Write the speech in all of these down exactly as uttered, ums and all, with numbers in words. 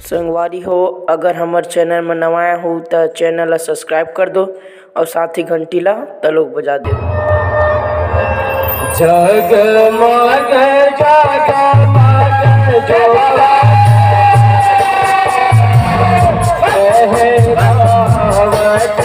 संगवारी हो, अगर हमर चैनल म नवा आए हो त चैनल ला सब्सक्राइब कर दो और साथ ही घंटी ला तलोक बजा दो। जगमग जगमग ज्योति लहरावत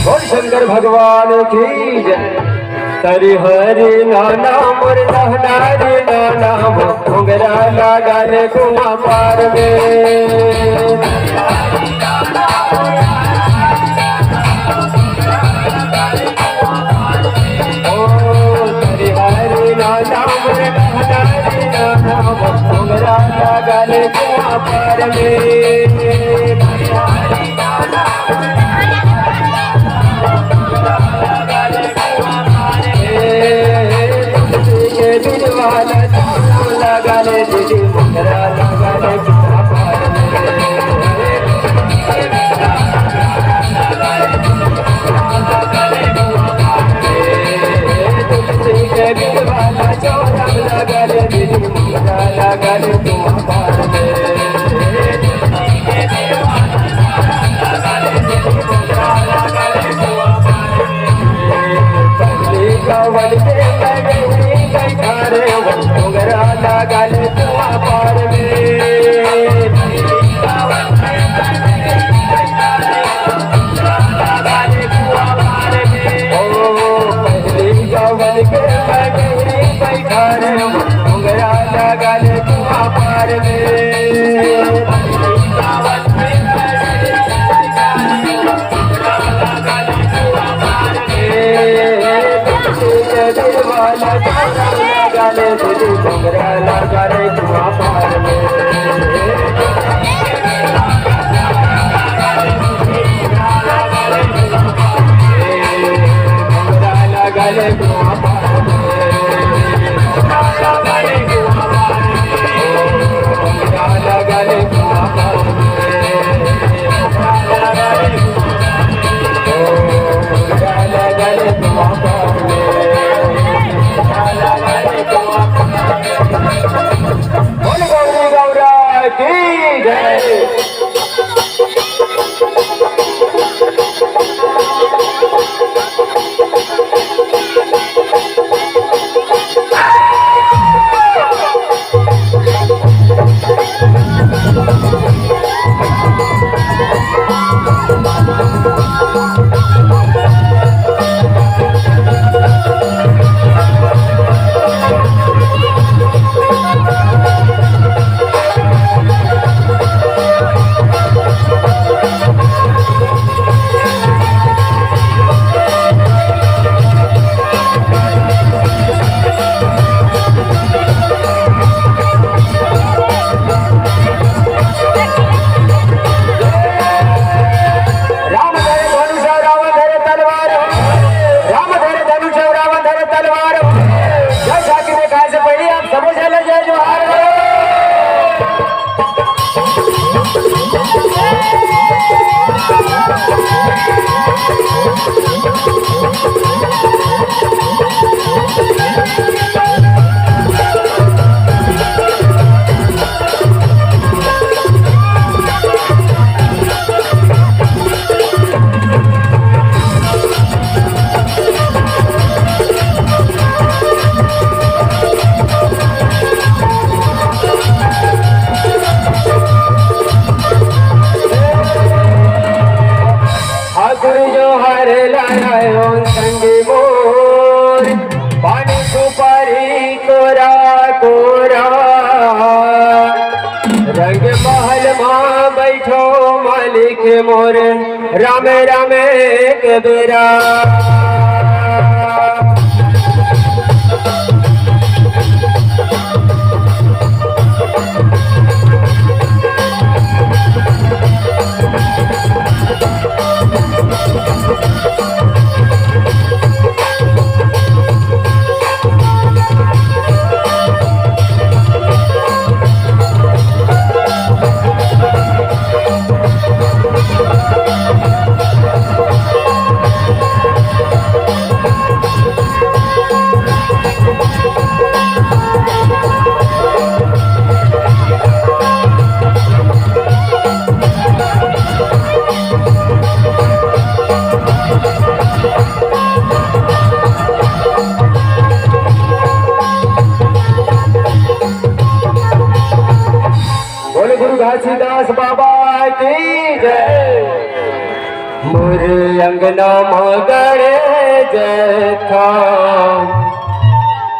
बोल शंकर भगवान की जय। तरी हरी नाना मोर लहना रे नाना मोर घुंघरा लगा ले कुआं पार में। ओ तरी हरी नाना मोर लहना रे नाना मोर घुंघरा लगा ले कुआं पार में। बोल गौरी गौरा की जय। राम धरे धनुष और रावण धरे तलवार हो। राम धरे धनुष और रावण धरे तलवार हो। जय ठाकुर ने कहा से पहले आप सबो चले जय जोहार हो। ठाकुर जोहार लगायो संगी मोर, पानी सुपारी कोरा कोरा। रंग महल मा बैठो मालिक मोर, राम राम एक बेरा। बोले गुरु घासीदास बाबा की जय। मोर अंगना म गड़े जथा,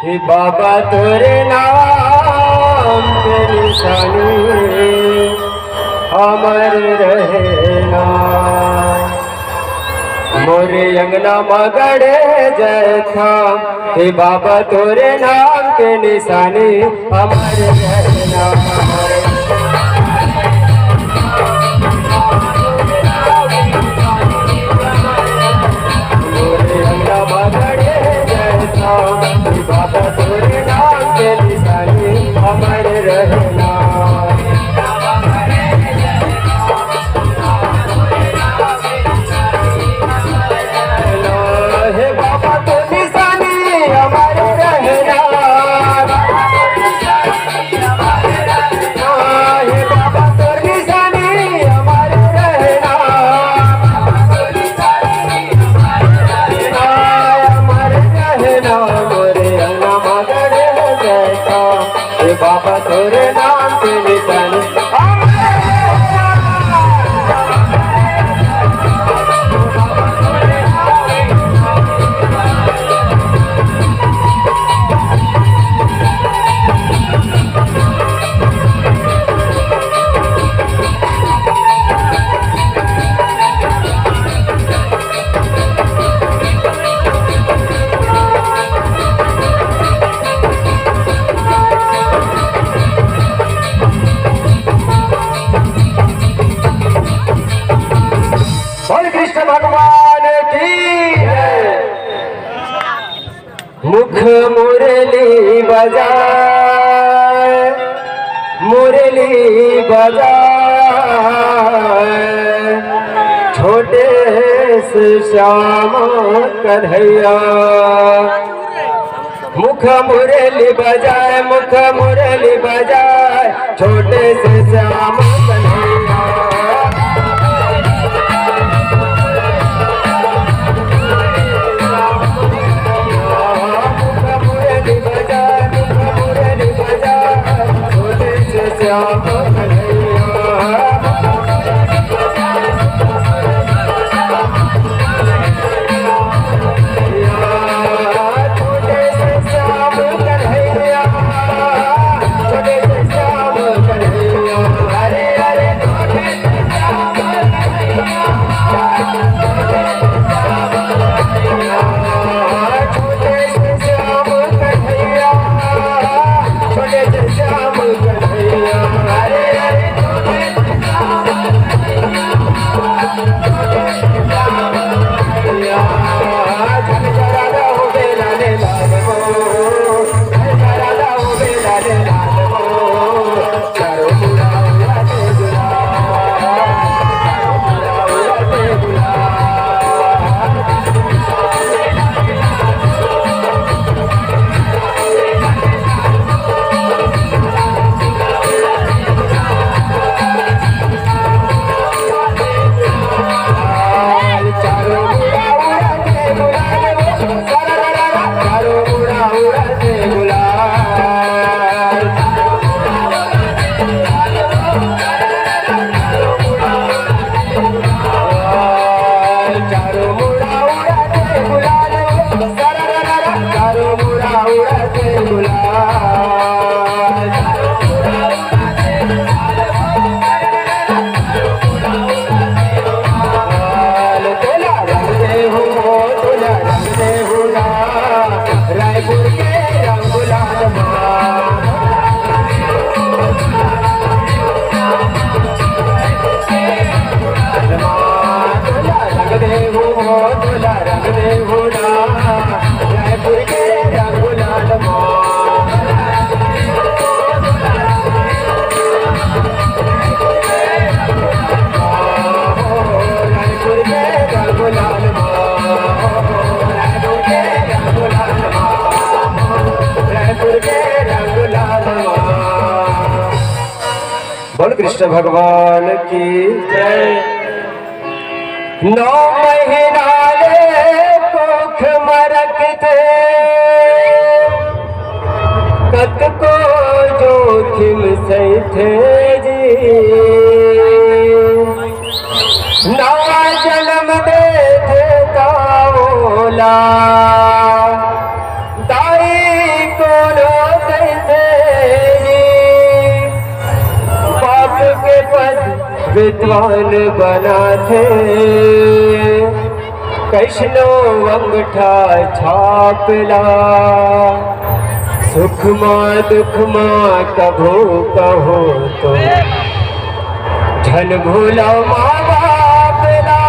हे बाबा तोरे नाम के निशानी अमर रहे ना। मोर अंगना म गड़े जथा, हे बाबा तोरे नाम के निशानी अमर रहे ना। मोर अंगना म गड़े जथा, हे बाबा तोरे नाम के निशानी अमर रहना। हे बाबा तोर निशानी अमर रहना। हे बाबा तोर निशानी अमर रहना। अमर रहना मोरे अनमा गढ़ जैसा। ए बाबा तोरे नाम के निशान। बोल कृष्ण भगवान की जय। मुख मुरली बजाए, मुरली बजाए, छोटे से श्याम कन्हैया। मुख मुरली बजाए, मुख मुरली बजाए, छोटे से श्याम कन्हैया। मुख मुरली बजाए, मुख मुरली बजाए, छोटे से श्याम कन्हैया। बोल कृष्ण भगवान की जय। नौ महीना ले कोख म रखथे, कतको जोखिम सहिथे जी। नवा जन्म देथे त ओला दाई कोनो कहिथे जी। बाप के पद विद्वान बनाथे, कइसनो अंगठा छाप ला। सुख मा दुख मा कभू कहो तो झन भूलव माँ बाप ला,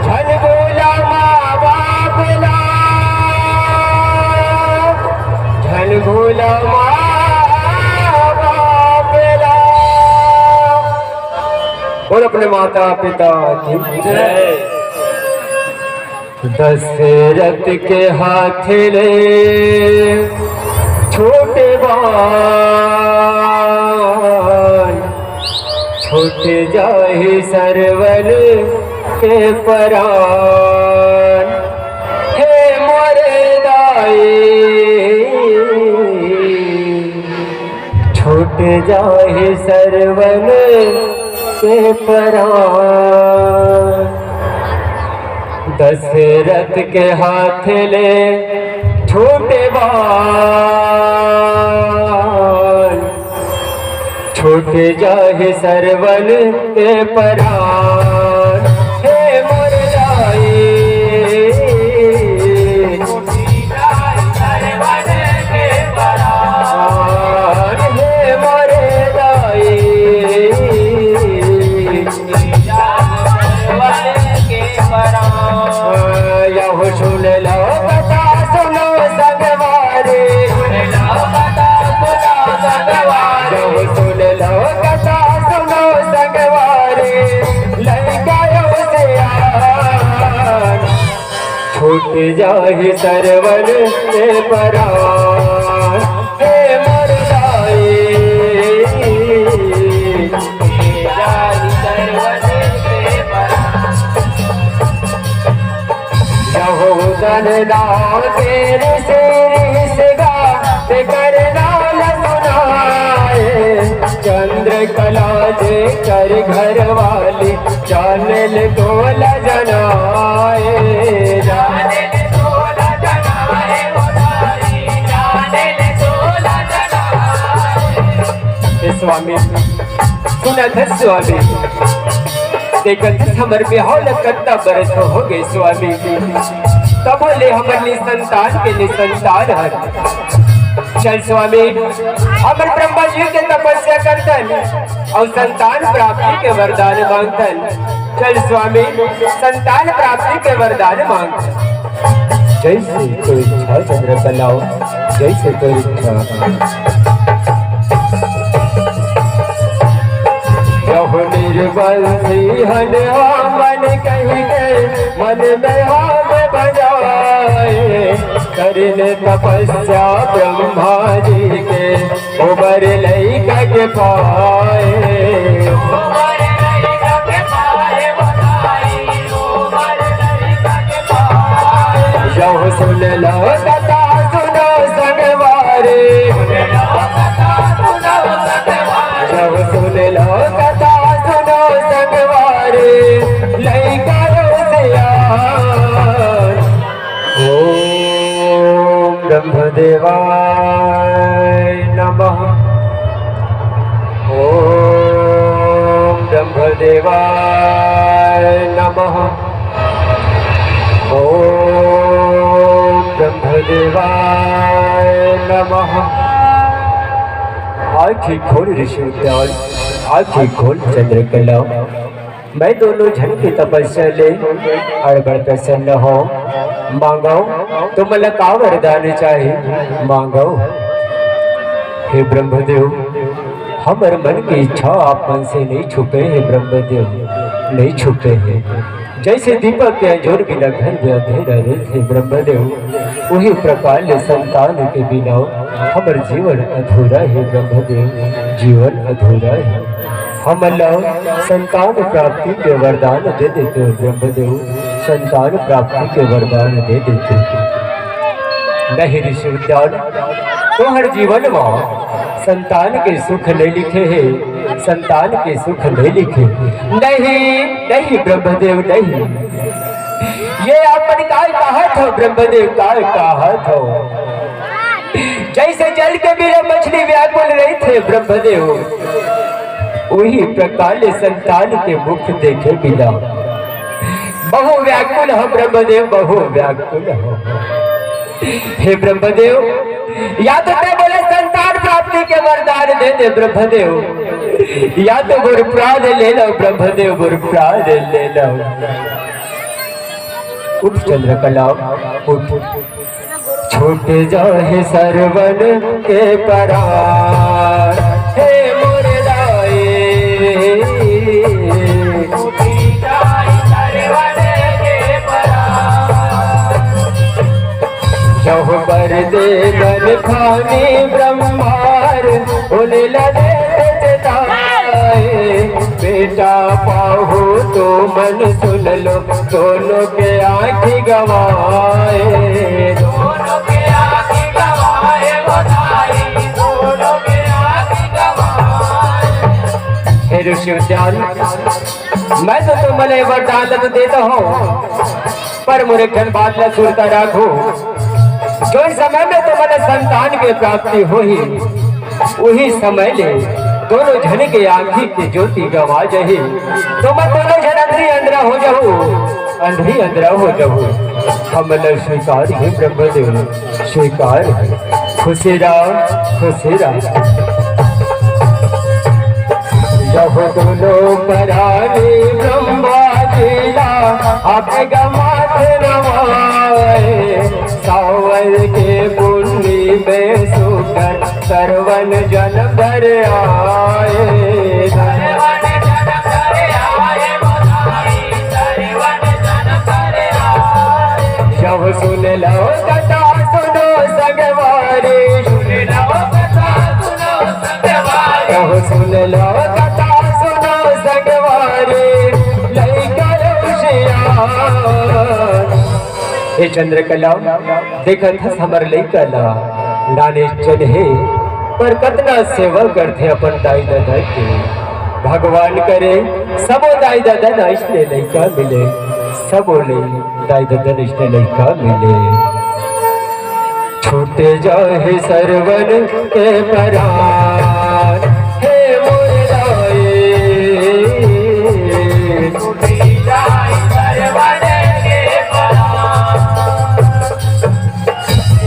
झन भूलव माँ बाप ला, बोल अपने माता पिता की जय। दशरथ के हाथ ले छोटे बाल, छूट जाहि सरवन के परान। हे मोरे दाई, छूट जाहि सरवन के परान। दशरथ के हाथ ले छोटे बाल, छूट जाहि सरवन के परान। हे मोर दाई, हे मोर दाई, यहु सुन लो कथा सुनो संगवारी। यहु सुन लो कथा सुनो संगवारी। लइका यो सियान, छूट जाहि सरवन के परान। हे मोर दाई, छूट जाहि सरवन के परान। यहूदन नाम तेरे से रिश्तेदार, तेकर नाम सुनाए। चंद्रकला जेकर घर वाली, जाने ले तोला जनाए। हे स्वामी, सुनत हे स्वामी, देखत हे हमर बिहाव ल कतना बरस हो गे स्वामी, तभो ले हमर निसंतान के निसंतान हर। चल स्वामी, हमर ब्रह्मा जी के तपस्या करतन अउ संतान प्राप्ति के वरदान मांगतन। चल स्वामी, संतान प्राप्ति के वरदान मांगतन। जैसे तोर इच्छा चंद्रकला, जैसे तोर इच्छा। यहु निर्बल सिंहन मन कहि के, मन में हाथ बजाए। करिन तपस्या ब्रह्मा जी के, ओ बर लइका के पाए। यहु सुन लो कथा सुनो संगवारी। यहु सुन लो कथा सुनो संगवारी। लइका यो सियान। ओम ब्रह्मदेवाय नमः। ओम ब्रह्मदेवाय नमः। ओम ब्रह्मदेवाय नमः। आँखी खोल ऋषि उद्यान, आँखी खोल चंद्रकला। मैं दोनों झन के तपस्या ले अड़बड़ प्रसन्न हो। मांगो, तुमन ला का वरदान चाही, मांगो। हे ब्रह्मदेव, हमर मन के इच्छा आप मन से नहीं छुपे हे ब्रह्मदेव, नहीं छुपे हे। जैसे दीपक के अंजोर बिना घर में अंधेरा रहिथे ब्रह्मदेव, वही प्रकार ले संतान के बिना हमर जीवन अधूरा हे ब्रह्मदेव, जीवन अधूरा हे। हमन ला संतान प्राप्ति के वरदान दे देते हो ब्रह्मदेव, संतान प्राप्ति के वरदान दे देते हो। नहीं ऋषि उद्यान, तोहर जीवन में संतान के सुख नहीं लिखे हे, संतान के सुख नहीं लिखे। नहीं, नहीं ब्रह्मदेव, नहीं। ये अपन काय कहत हो ब्रह्मदेव, काय कहत हो? जैसे जल के बिना मछली व्याकुल रहिथे ब्रह्मदेव, वही प्रकार ले संतान के मुख देखे बिना बहु व्याकुल हो ब्रह्मदेव, बहु व्याकुल हो। हे ब्रह्मदेव, या तो तैं मोला संतान प्राप्ति के वरदान दे दे ब्रह्मदेव, या तो मोर प्राण ले लो ब्रह्मदेव, मोर प्राण ले लो। उठ चंद्रकला, उठ। छूट जाहि सरवन के परान, हे मोर दाई। जहु बर दे मन खानी ब्रह्मार, उन लदे तेज ताए। बेटा पाहु तो मन सुन लो, दोनों के आँखी गवाए। दोनों के आँखी गवाए, वो दाई, दोनों के आँखी गवाए। हे ऋषि उद्यान, मैं तो तुमन ला ये वरदान तो देता हूँ, पर मोर एक ठन बात ला सुरता राखो। जोन समय में तुमन ला संतान के प्राप्ति होही, उही समय ले दोनों झन के आँखी के ज्योति गवा जही। तुमन दोनों झन अंधरी अंधरा हो जहू, अंधरी अंधरा हो जहू। हमन ला स्वीकार हे ब्रह्मदेव, स्वीकार हे। खुशी रहा, खुशी रहा। जब दोनों परानी ब्रह्मा जी ला, अब गमात नवाए। सावन के पुन्नी में सुकर सरवन जन्म धर आए। जब सुन लो कथा सुनो संगवारी, सुन लो कथा सुनो संगवारी। कहो सुन लो कथा सुनो संगवारी, लइका होशियार। हे चंद्रकला, देखत हस हमर लइका ला, नाने जन हे, पर कतना सेवा करथे अपन दाई ददा के। भगवान करे सबो दाई ददा ला अइसने लइका मिले, सबो ले दाई ददा ला अइसने लइका मिले। छूट जाहे सरवन के परान, हे मोर दाई।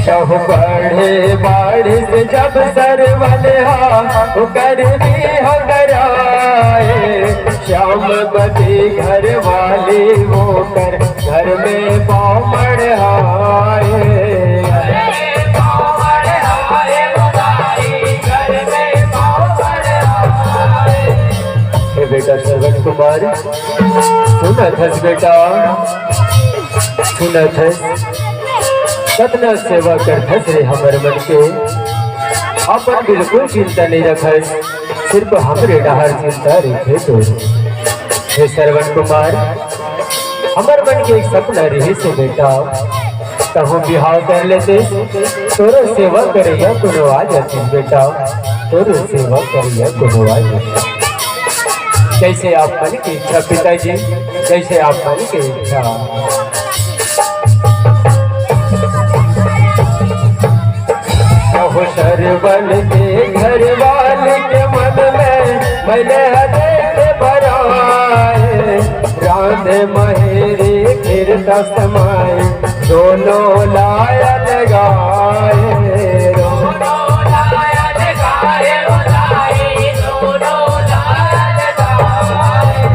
जब बढ़े बारिश जब सरवन हा, ओकर भी हगराए। श्यामवती घर वाली होकर घर में पाँव मढ़ाए। हे बेटा श्रवण कुमार, सुनत हस बेटा, सुनत हस, कतना सेवा करथस रे हमर मन के, अपन बिल्कुल चिंता नहीं रखस, सिर्फ हमरे डहर चिंता रखे तो। हे श्रवण कुमार, हमर मन के एक सपना रहिस हे बेटा, तहूँ बिहाव कर लेते, तोरो सेवा करइया कोनो आ जातिस बेटा, तोरो सेवा करइया कोनो आ जातिस। जैसे आप मन की इच्छा पिताजी, जैसे आप मन की इच्छा। कहो श्रवण के घर वाली के मन में, मैंने हृदय से भराए। रांधे महेरी फिर तसमाए, दोनों लाया लगाए।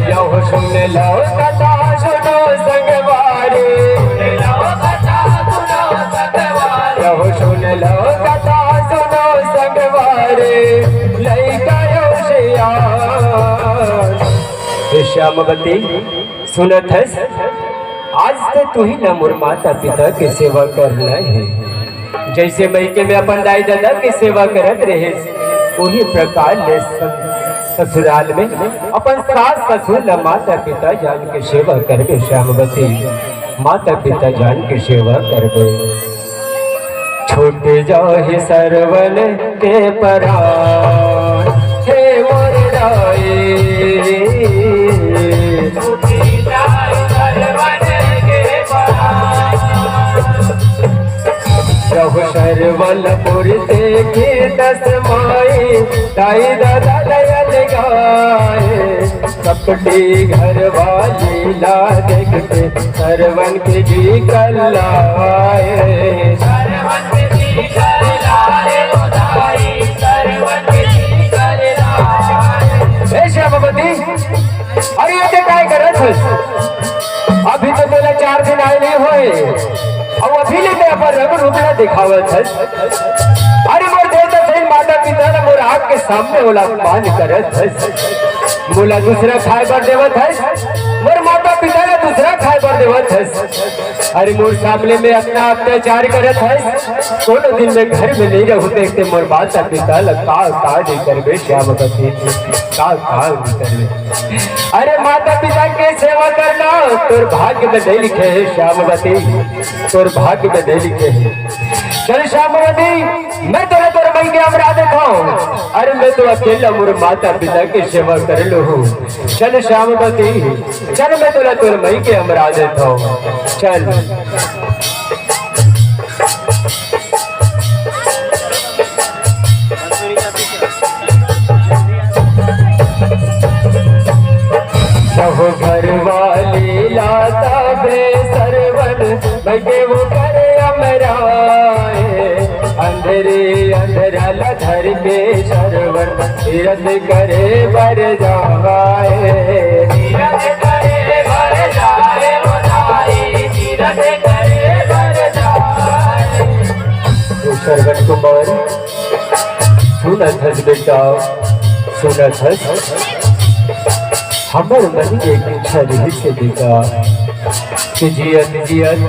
यहो सुन लो कथा सुनो संगवारी। यहो सुन लो कथा सुनो संगवारी। लइका होशियार। हे श्यामवती, सुनत हस, आज तो तुही ना मोर माता पिता के सेवा करना है। जैसे मइके में अपन दाई ददा के सेवा करत रहे, वही प्रकार ले स-, ससुराल में अपन सास ससुर ला माता पिता जान के सेवा करबे श्यामवती, माता पिता जान के सेवा करबे। छूट जाहि सरवन के परान, हे मोर दाई। जहु सरवनपुर देखी तस माई, दाई ददा दया लगाए। कपटी घर वाली ला देख के सरवन के जी कल्लाए। ए श्यामवती, अरे ये ते काय करत हस? अभी तो तोला चार दिन आए नहीं होए, अउ अभी ले ते अपन रंग रूप ला दिखावत हस। अरे मोर देवता सही माता पिता ला मोर आँख के सामने ओला अपमान करत हस। मोला दूसरा खाए बर देवत हस, मोर माता पिता ला दूसरा खाए बर देवत हस। अरे मोर सामने में अतना अत्याचार करत हस, कोनो दिन मैं घर में नहीं रहूं, देखते मोर माता पिता ला का का नहीं करबे श्यामवती, का का नहीं करबे। अरे माता पिता के सेवा करना तोर भाग्य में नहीं लिखे हे श्यामवती, तोर भाग्य में नहीं लिखे हे। चल श्यामवती, मैं तोला तोर मई के अमरा देथंव। अरे मैं तो अकेला मोर माता पिता के सेवा कर लूं। चल श्यामवती, चल मैं तोला तोर मई के अमरा देथंव। चल। जब घर वाली लाता बे सरवन, मैं के वो करे अमराए। अंधेरे अंधेरा ला धर के सरवन, तीरथ करे बर जाए। तीरथ करे बर जाए, ओ दाई, तीरथ करे बर जाए। ओ सरवन कुमार, सुनत हस बेटा, सुनत हस। हमर मन के एक इच्छा रहिस हे बेटा, कि जियत जियत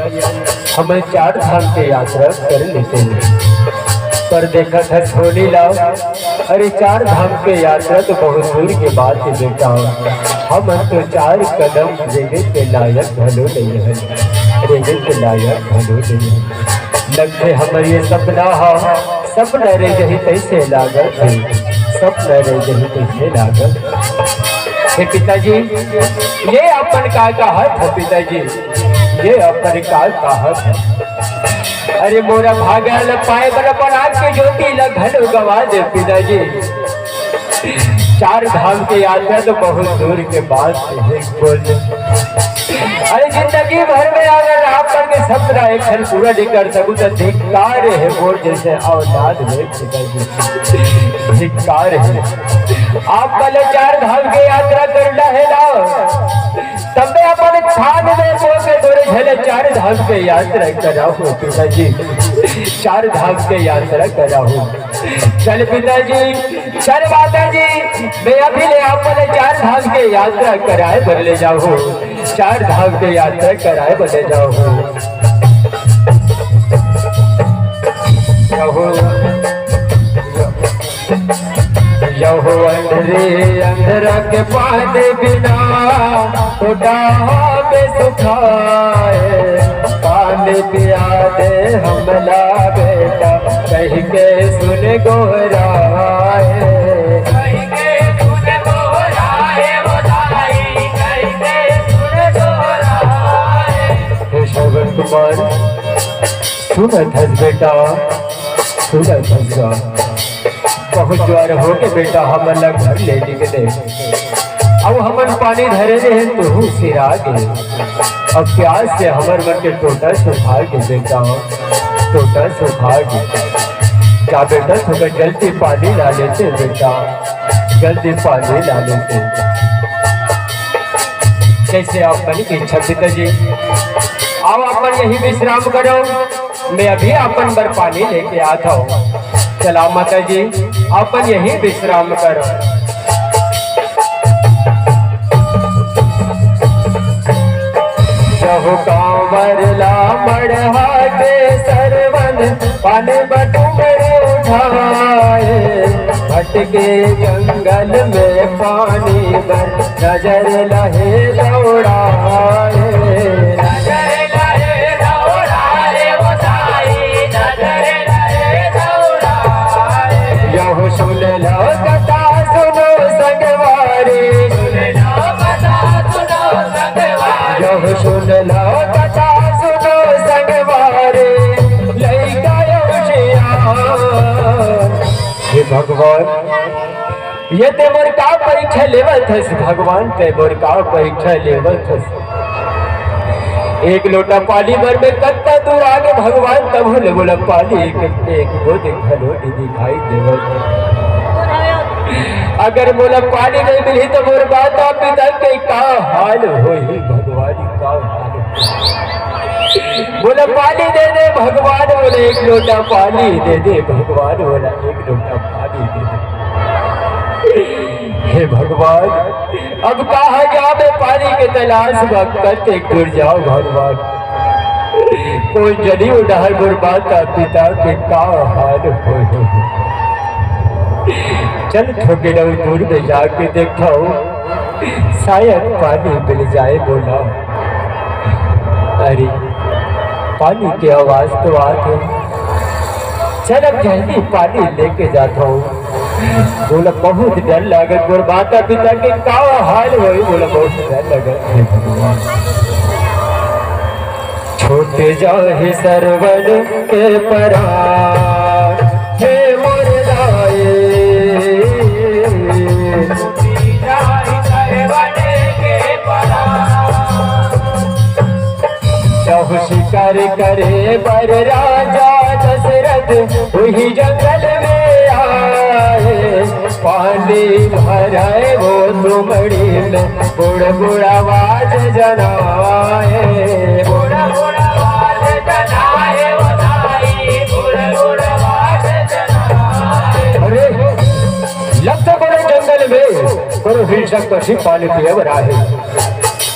हमन चार धाम के यात्रा कर लेते हैं। पर देखत हस होनी ला, अरे चार धाम के यात्रा तो बहुत दूर के बात हे बेटा, हमन तो चार कदम रेंगे के लायक घलो नहीं है, रेंगे के लायक घलो नहीं है। लगथे हमर ये सपना हा, सपना रह जही तैसे लागत हे, सपना रह जही तैसे लागत। हे पिताजी, ये अपन का कहत हे पिताजी, ये अपन का कहत हे? अरे मोरा भागा ल पाए बर अपन आँख के ज्योति ल घलो गवा दे पिताजी। चार धाम के यात्रा तो बहुत दूर के बात हे, बोल दे। अरे जिंदगी भर में अगर आप मन के सपना एक क्षण पूरा नहीं कर सकूं तो धिक्कार हे मोर जैसे औलाद ले पिताजी, धिक्कार हे। आप मन ल चार धाम के यात्रा करना हे ना, तबे अपन थान में पो के तोरे झले चार धाम के यात्रा कराहूं पिताजी, चार धाम के यात्रा कराहूं। चल पिताजी, चल माताजी, मैं अभी ले आप मन ल चार धाम के यात्रा कराए बर ले जाहूं, चार धाम के यात्रा कराए बर ले जाहूं। यहो, यहो अंधेरे अंधेरा के पानी बिना, कोटा में सुखाए। पानी पिया दे हमला बेटा, कहि के सुन गोहराए। कहि के सुन गोहराए, ओ दाई, कहि के सुन गोहराए। हे श्रवण कुमार, सुनत हस बेटा, सुनत हस गा। बहुत ज्वर हो के बेटा हमन ला घर ले निकले। अब हमन पानी धरे रहे, तुहू सिरा गे। अब प्यास से हमर मन के टोटा सुखा गे बेटा, टोटा सुखा गे। जा बेटा, थोड़ा जल्दी पानी ला लेते बेटा, जल्दी पानी ला लेते। जैसे आप मन की इच्छा पिताजी, आओ आप मन यहीं विश्राम करो। मैं अभी अपन बर पानी लेके आत हव। चला माता जी, अपन यहीं विश्राम कर। जहु कांवर ला मढ़ा के सरवन, पानी बर डुमरी उठाए। भटके जंगल में पानी बर नजर लहे दौड़ाए। नजर लहे दौड़ाए, ओ दाई, नजर लहे दौड़ाए। यहु सुन लो कथा सुनो संगवारी। सुन लो कथा सुनो संगवारी। यहु सुन लो कथा सुनो संगवारी। लइका यहु सिया। हे भगवान, ये ते मोर का परीक्षा लेवत हस भगवान, ते मोर का परीक्षा लेवत हस? एक लोटा पानी बर में कत्ता दूर आगे भगवान, तब ले मोला पानी एक, एक बूंद घलो नइ दिखाई देवत। अगर मोला पानी नइ मिलही तो मोर माता पिता के का हाल होही भगवान, का हाल होही? बोला, "पानी दे दे भगवान," बोला, "एक लोटा पानी दे दे भगवान," बोला, "एक लोटा पानी दे दे।" हे भगवान, अब कहाँ जाबे पानी के तलाश में, कतेक दूर जाओ भगवान। कोई जनी उधार मोर माता पिता के का हाल होय। चल थोके नौ दूर में जाके देखो, शायद पानी मिल जाए बोला। अरे, पानी के आवाज तो आत हे। चल, अब जल्दी पानी लेके जाता हूँ। बोला, बहुत डर लागत, मोर माता पिता के का हाल होई, बोला, बहुत डर लागत हे भगवान। छूट जाहि सरवन के परान, हे मोर दाई। छूट जाहि सरवन के परान। जाहु शिकार करे बर राजा दशरथ उही जंगल में आए। पानी भराए वो तुमड़ी में, बुड़ बुड़ आवाज जनाए। बुड़ बुड़ आवाज जनाए वो दाई, बुड़ बुड़ आवाज जनाए। अरे, लगता बड़े जंगल में कोनो हिंसक पशु पानी पिए बर आहे।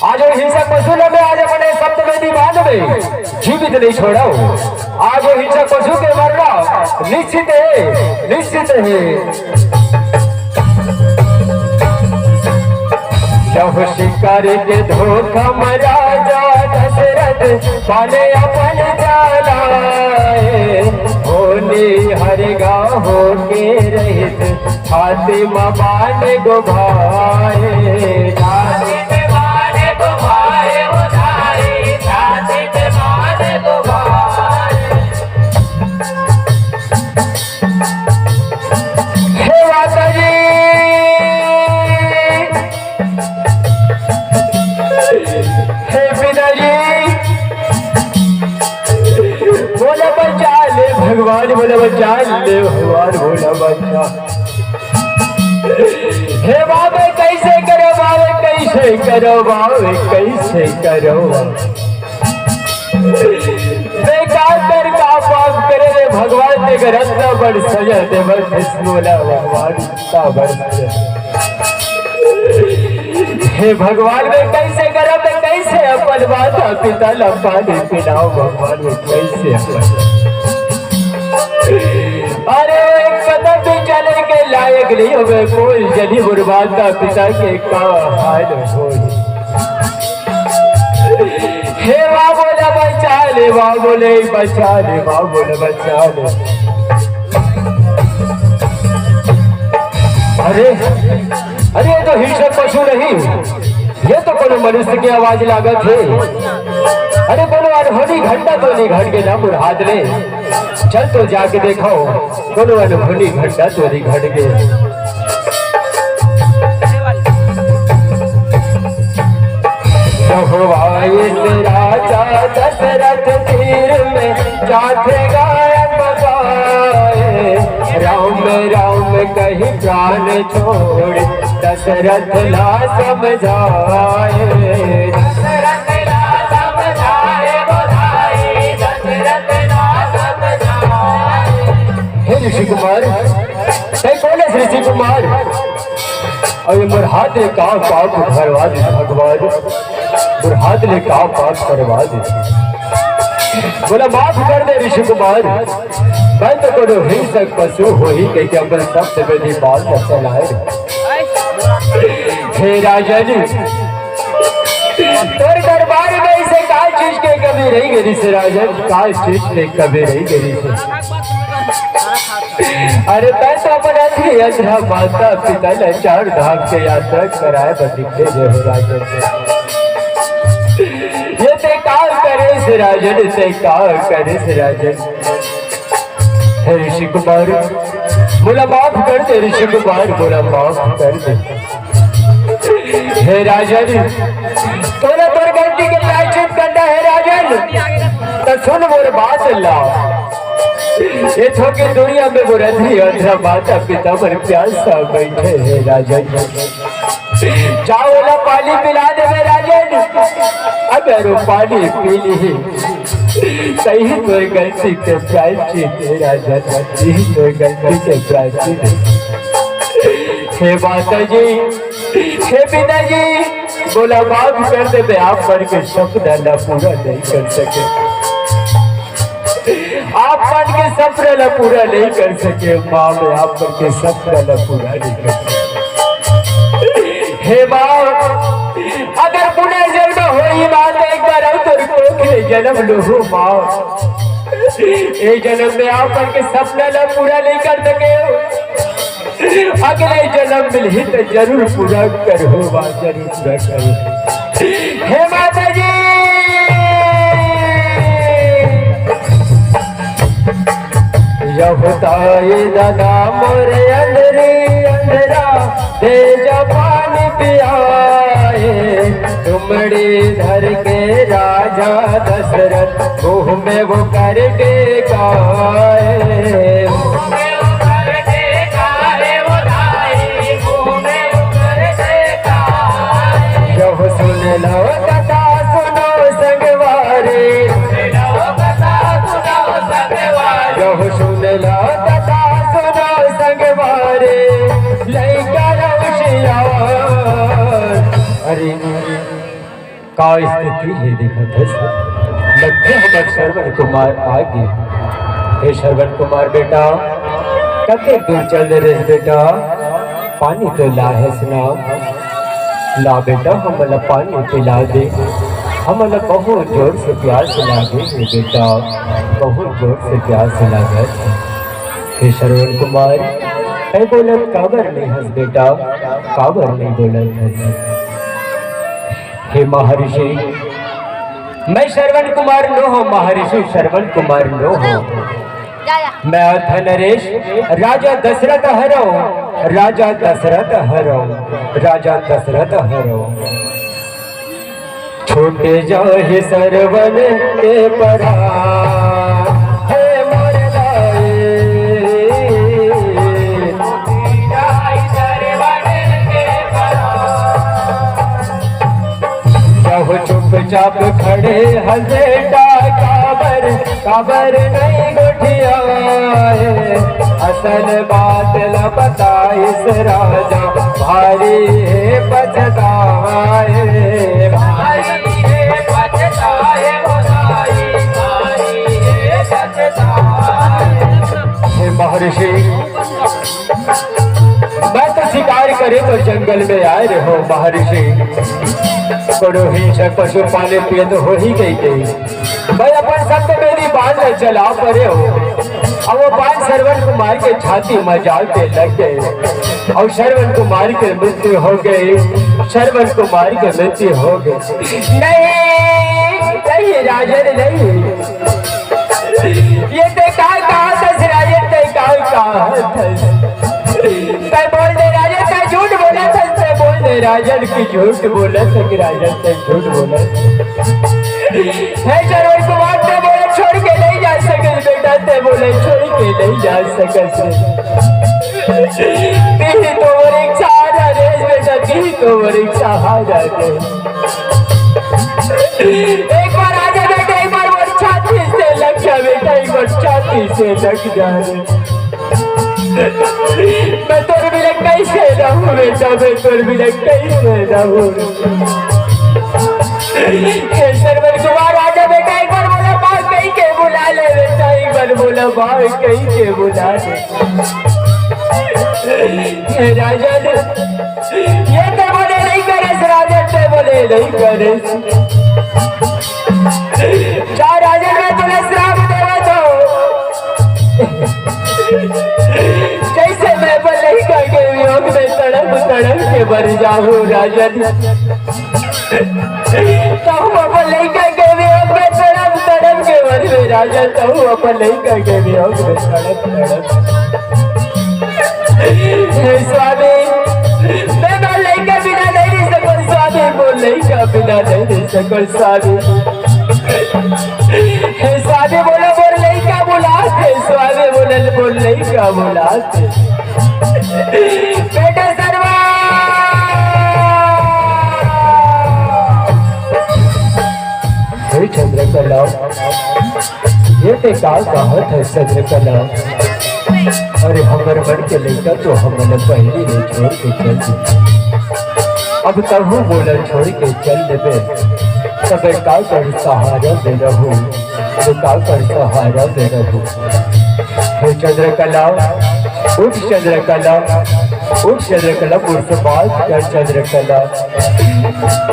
आज वो हिंसक पशु ल मैं आज अपने सप्तवेदी बांध में जीवित नहीं छोड़व। आज वो हिंसक पशु के मरना निश्चित हे, निश्चित हे। यह शिकार के धोखा में राजा दशरथ पाले अपन जालाए। होनी हर गाँव के रहित छाती म बान गो भाए। छाती म बान गो भाए, ओ भाई, छाती म बान गो भाए। हे माता जी, हे पिताजी, बोला बचा ले भगवान, बोला बचा ले भगवान, बोला बचा। हे बाबे, कैसे करो बाबे, कैसे करो बाबे, कैसे करो? बेकार कर का पाप करे रे भगवान, तेकर अतना बड़ सजा देवत हे, बोला भगवान, इतना बड़ सजा। हे भगवान, मैं कैसे करब, मैं कैसे अपन माता पिता ला पानी पिलाओ भगवान, मैं कैसे अपन। अरे, एक कदम भी चले के लायक नहीं होवे, कोई जनी मोर माता पिता के का हाल होई। हे बाबू ला बचा ले, बाबू ले बचा ले, बाबू ले बचा ले। अरे, अरे, ये तो हिंसक पशु नहीं, ये तो कोनो मनुष्य के आवाज लागत हे। अरे, कोनो अनहोनी घटना तो नहीं घट गे ना मोर हाथ ले? चल तो जाके देखो, कोनो अनहोनी घटना तो नहीं घट गे। कहवाइस राजा दशरथ तीर में जाथे गाय बगाए। राम राम कहि प्राण छोड़ दशरथ ला समझाए। दशरथ ला समझाए, बोलाए, दशरथ ला समझाए। हे ऋषि कुमार, तैं कोन हस ऋषि कुमार? अउ ये मोर हाथ ले का पाप करवा दे भगवान, मोर हाथ ले का पाप करवा दे। बोला, माफ कर दे ऋषि कुमार, मैं तो कोनो हिंसक पशु होही कहिके अपन सप्तवेदी बाल न चलाए। हे राजन, तोर दरबार में ऐसे का चीज के कमी रहि गे रिहिसे राजन, का चीज के कमी रहि गे रिहिसे? अरे तैं तो अपन अधही अंधरा माता पिता ला चार धाम के यात्रा कराए बर निकले रहे हो राजन। ये तैं का करेस राजन, तैं का करेस राजन। हे ऋषि कुमार, मोला माफ कर दे ऋषि कुमार, मोला माफ कर दे। हे राजन, तोला तोर गलती के प्रायश्चित करना हे राजन, त सुन मोर बात ला। ये थोके दुनिया में मोर अधही अंधरा माता पिता मन प्यासा बैठे हे राजन। जा ओला पानी पिला देबे राजन, अगर वो पानी पी लिही सही तोर गलती के प्रायश्चित हे राजा, सही तोर गलती के प्रायश्चित। हे माता जी, हे पिताजी, मोला माफ कर दे, मैं आप मन के सपना ला पूरा नहीं कर सके। आप मन के सपना ला पूरा नहीं कर सके, माँ, मैं आप मन के सपना ला पूरा नहीं कर सके। हे माँ, अगर पुनर्जन्म होही माँ, त एक बार अउ तोर कोख ले जन्म लूहूँ माँ। ए जन्म में आप मन के सपना ला पूरा नहीं कर सके हो, अगले जन्म मिलही त जरूर पूरा करहूँ माँ, जरूर पूरा करहूँ। हे माता जी, यहू ताई ददा मोरे अंदरी अंदरा, दे जा पानी पियाए। तुमड़ी धर के राजा दशरथ, मुँह में वो कर टेकाए। यहू सुन लो कथा सुनो संगवारी। यहू सुन लो कथा सुनो संगवारी। लइका होशियार। अरे, का स्थिति हे देखत हस? लगथे हमर श्रवण कुमार आ गे। हे श्रवण कुमार बेटा, कतेक दूर चल दे रेस बेटा, पानी तो लाहेस ना। ला बेटा, हमन ला पानी पिला दे, हमन ला बहुत जोर से प्यास लागे हे बेटा, बहुत जोर से प्यास लागत हे। हे श्रवण कुमार, कई बोलत काबर नहीं हस बेटा, काबर नहीं बोलत हस? हे महर्षि, मैं श्रवण कुमार नो हूँ महर्षि, श्रवण कुमार नो हूँ। मैं अथ नरेश, राजा दशरथ हरव, राजा दशरथ हरव, राजा दशरथ हरव। छोटे जाहि श्रवण के परा, हे मोर दाई। यहू चुपचाप खड़े हस बेटा, काबर, काबर नहीं गोठियाए। असल बात ला बताइस राजा, भारी हे पछताए। भारी हे पछताए, भारी हे पछताए। हे महर्षि, मैं तो शिकार करे तो जंगल में आए रहे हूँ महर्षि। कोनो हिंसक पशु पाले पिए तो हो ही गई गई। मैं अपन सप्तबेदी बाण ला चला परे हूँ। अब वो बाण श्रवण कुमार के छाती में जाके लग गए और श्रवण कुमार के मृत्यु हो गई। श्रवण कुमार के मृत्यु हो गई। नहीं, नहीं राजन, नहीं। ये ते का कहा था राजन, ते का कहा था? ते बोल दे राजन, ते झूठ बोला था, ते बोल दे राजन की झूठ बोला था कि राजन ते झूठ बोला। हे श्रवण कुमार, ते बोले छोड़ के नहीं जा सकस बेटा, ते बोले छोड़ के नहीं जा सकस। ती तो मोर इच्छा हारा रे बेटा, ती तो मोर इच्छा हारा रे। एक बार आ जा बेटा, एक बार मोर छाती से लग जा बेटा, एक बार छाती से लग जा रे। मैं तोर बिना कैसे रहूं बेटा, मैं तोर बिना कैसे रहूं? हे श्रवण कुमार, आजा बेटा, एक बार मोला माँ कहि के बुला ले बेटा, एक बार मोला माँ कहि के बुला ले। हे राजन, ये ते बोले नहीं करेस राजन, ते बोले नहीं करेस। जा राजन, मैं तोला श्राप देवत हूँ। जैसे मैं अपन लइका के वियोग में तड़प तड़प के मर जाहूँ राजन, तहूँ अपन लइका के वियोग में तड़प तड़प के मरबे राजन, तहूँ अपन लइका के वियोग में तड़प तड़प। हे स्वामी, मैं मोर लइका बिना नहीं रह सकूँ स्वामी, मोर लइका बिना नहीं रह सकूँ स्वामी। हे स्वामी बोलो, मोर लइका बुलात हे, स्वामी बोले, मोर लइका बुलात हे। बेटा सरवा। हरिचंद्र कला, ये ते का कहत है चंद्रकला? अरे हमर मन के लइका तो हमन पहली ले छोड़ के चल दे। अब तहु मोला छोड़ के चल देबे, तबे का कर सहारा दे रहू, तो का कर सहारा दे रहू। हे चंद्रकला, उठ चंद्रकला, उठ चंद्रकला, मोर से बात कर चंद्रकला।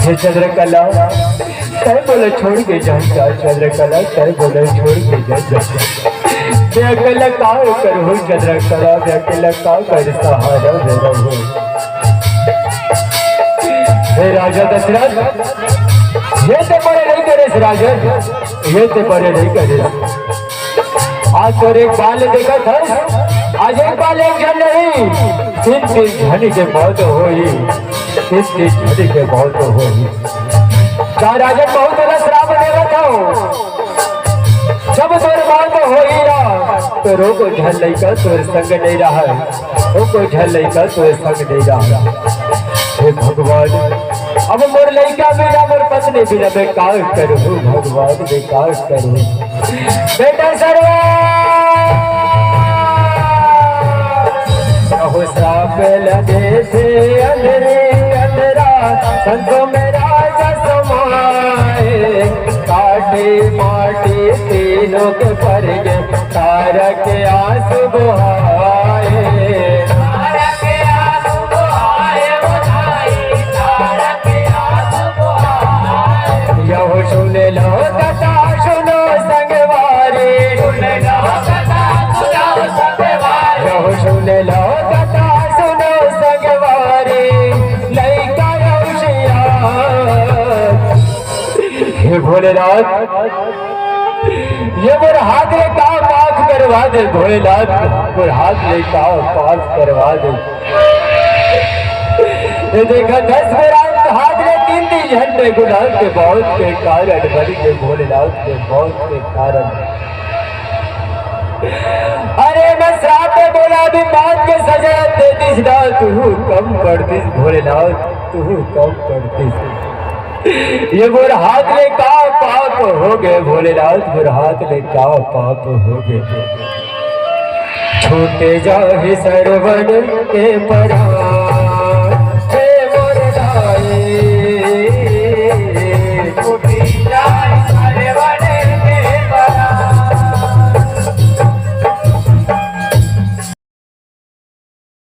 हे चंद्रकला, तै बोले छोड़ के जान जा चंद्रकला, तै बोले छोड़ के जान जा। मैं अकेला का करूँ चंद्रकला, मैं अकेला का कर सहारा दे रहूँ। हे राजा दशरथ, ये ते बड़े नहीं करे राजन, ये ते बड़े नहीं करे। आज तोर एक बाल देखत हस, आज एक बाल एक झन नहीं, तीन तीन झन के मौत होई, तीन तीन झन के मौत होई। का राजन बहुत बड़ा श्राप देवत हो, जब तोर मौत होई ना, तो रोको झन लइका तोर संग नहीं रहा, रोको झन लइका तोर संग नहीं रहा। हे भगवान, अब मोर लइका बिना, मोर पत्नी बिना मैं का करूँ भगवान, मैं का करूँ? बेटा सरवा, कहूँ श्राप लगे थे अंधरी अंधरा, संतों में राजा समाए। काटे माटी तीनों के पर गए, तारक आंसू बहाए। यहो सुन लो कथा सुनो संगवारी। यहो सुन लो कथा सुनो संगवारी। लइका होशियार। हे भोलेनाथ, ये मोर हाथ ले का पाप करवा दे भोलेनाथ, मोर हाथ ले का पाप करवा दे। ये देखा दस बार हाथ ले तीन तीन झंडे गुलाब के मौत के कारण बन के भोलेनाथ के मौत के कारण। अरे मैं श्राप में बोला भी मौत के सजा दे दिस ना, तू कम पड़तीस भोलेनाथ, तू कम पड़तीस। ये मोर हाथ ले का पाप हो गए भोलेनाथ, मोर हाथ ले का पाप हो गए। छूटे जाहि सरवन के परान।